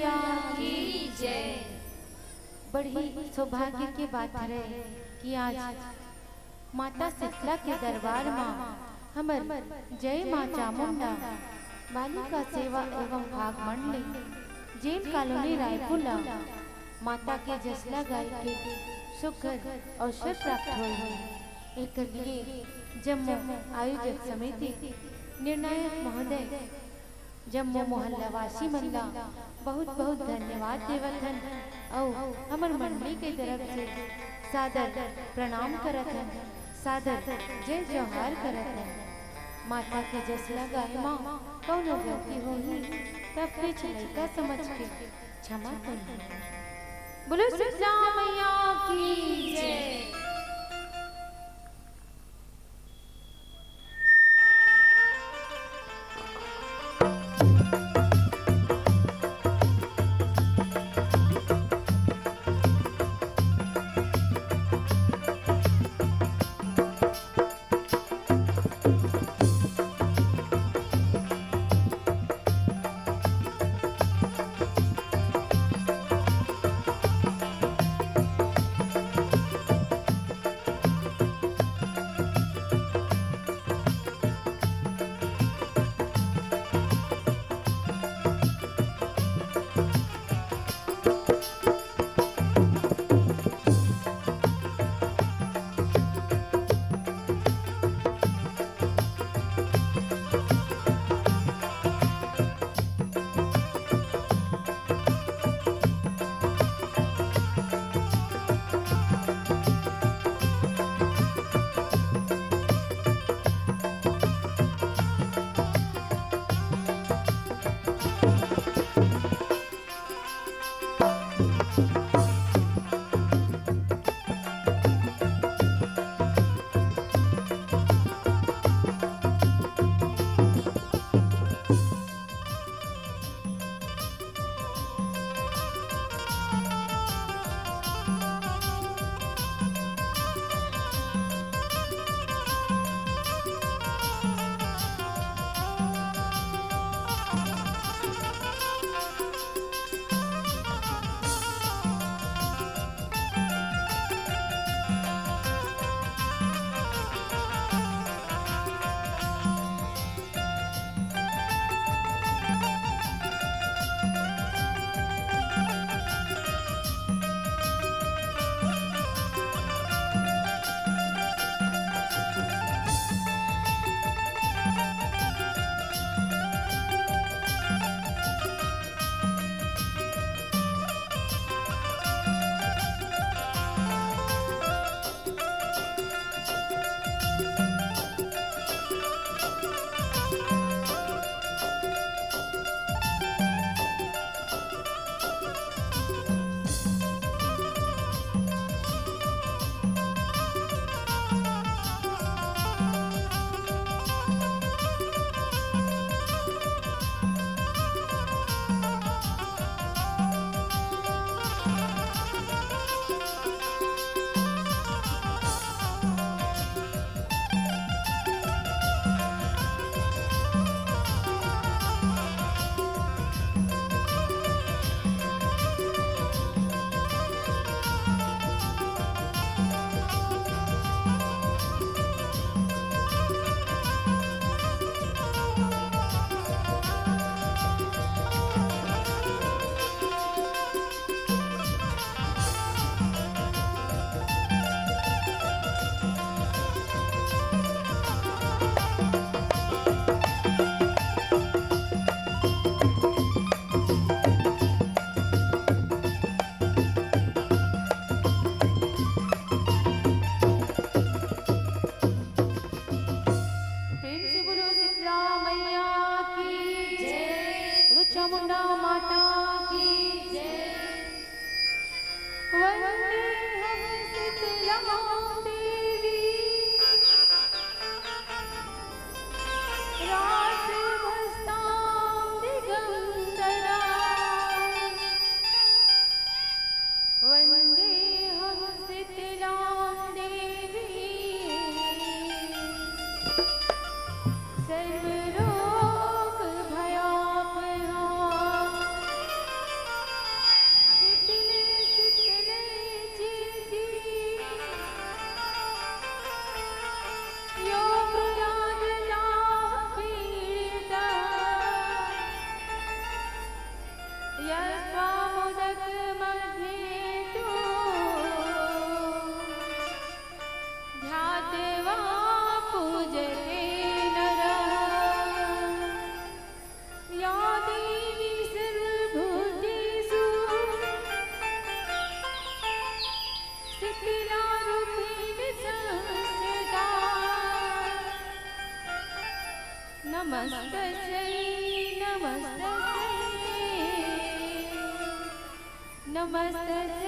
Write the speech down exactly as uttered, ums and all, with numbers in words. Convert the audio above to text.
की जय। बड़ी सौभाग्य के बात हरे कि आज माता शीतला के दरबार म हमर जय माँ चामुंडा बालिका सेवा एवं भाग मंडली जेन कॉलोनी रायपुर ला माता के जसला गाय के सुघर अवसर प्राप्त होय हे। एकर लिए जम्मो आयोजक समिति, निर्णायक महोदय, जम्मो मोहल्ला वासी मन ला बहुत बहुत धन्यवाद देवत हन अउ हमर मंडली के तरफ से सादर प्रणाम करत हन, सादर जय जोहार करत हन। माता के जसला गाय मा कौनो गलती होही त अपनेच लइका समझ के क्षमा करहु। बोलो शीतला मैया की जय। नमस्तस्यै, नमस्तस्यै, नमस्तस्यै।